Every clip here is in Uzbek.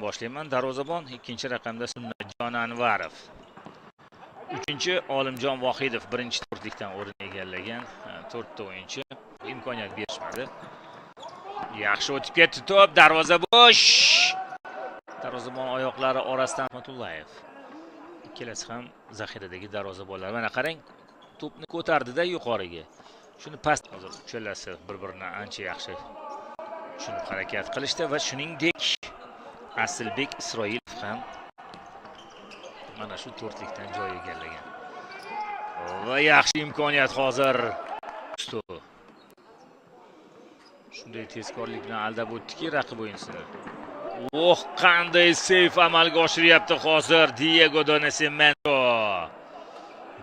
Boshlayman. Darvozabon ikkinchi raqamda Sunnatjon Anvarov. Uchinchi Olimjon Vohidov birinchi to'rtlikdan o'rin egallagan. To'rtta o'yinchi imkoniyat berishmadi. Yaxshi o'tib ketdi to'p, darvoza bo'sh. Darvozabon oyoqlari orasidan Rahmatullayev. Ikkalasi ham zaxiradagi darvozabonlar. Mana qarang, to'pni ko'tardida yuqoriga. Shuni past hozir uchalasi bir-birini ancha yaxshi tushunib harakat qilishdi va shuningdek Asilbek Isroilov ham mana shu to'rtlikdan joy egallagan. Va yaxshi imkoniyat hozir. Shunday tezkorlik bilan aldab o'tdiki raqib o'yinchisini. Oh, qanday seyf amalga oshiryapti hozir Diego do Nascimento.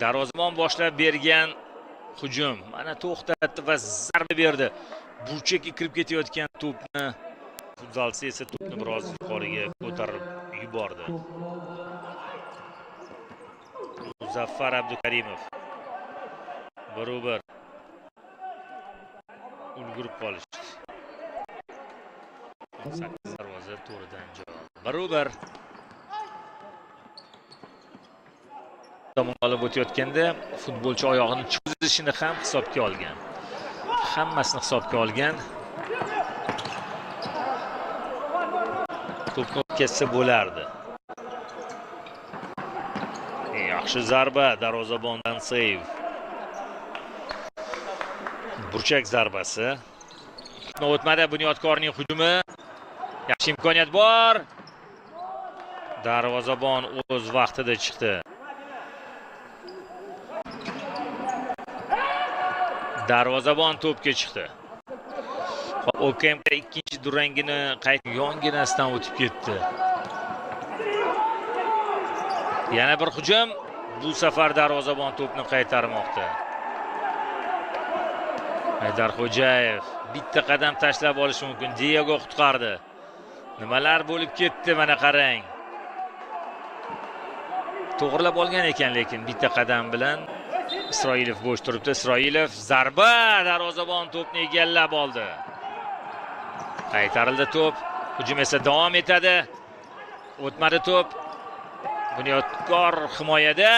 Darvozabon boshlab bergan hujum. Mana to'xtatdi va zarba berdi. Burchakka kirib ketayotgan to'pni futzalchi esa to'pni biroz yuqoriga ko'tarib yubordi. Muzaffar Abdukarimov. 1-1. Ulgurib qolishdi. 18 darvoza to'ridan javob. 1-1. Tomon olib o'tayotganda futbolchi oyog'ini cho'zishini ham hisobga olgan. Hammasini hisobga olgan. To'pni o'tkazsa bo'lardi. Yaxshi zarba, darvozabondan seyv. Burchak zarbasi. O'tmadi Bunyodkorning hujumi. Yaxshi imkoniyat bor. Darvozabon o'z vaqtida chiqdi. Darvozabon to'pga chiqdi. OKMK ikkinchi durangini qayt yonginasidan o'tib ketdi. Yana bir hujum. Bu safar darvozabon to'pni qaytarmoqda. Haydarxo'jayev bitta qadam tashlab olishi mumkin. Diego qutqardi. Nimalar bo'lib ketdi mana qarang. To'g'rilab olgan ekan lekin bitta qadam bilan Isroilov bo'sh turibdi. Isroilov zarba, darvozabon to'pni egallab oldi. Qaytarildi to'p. Hujum esa davom etadi. O'tmadi to'p. Bunyodkor himoyada.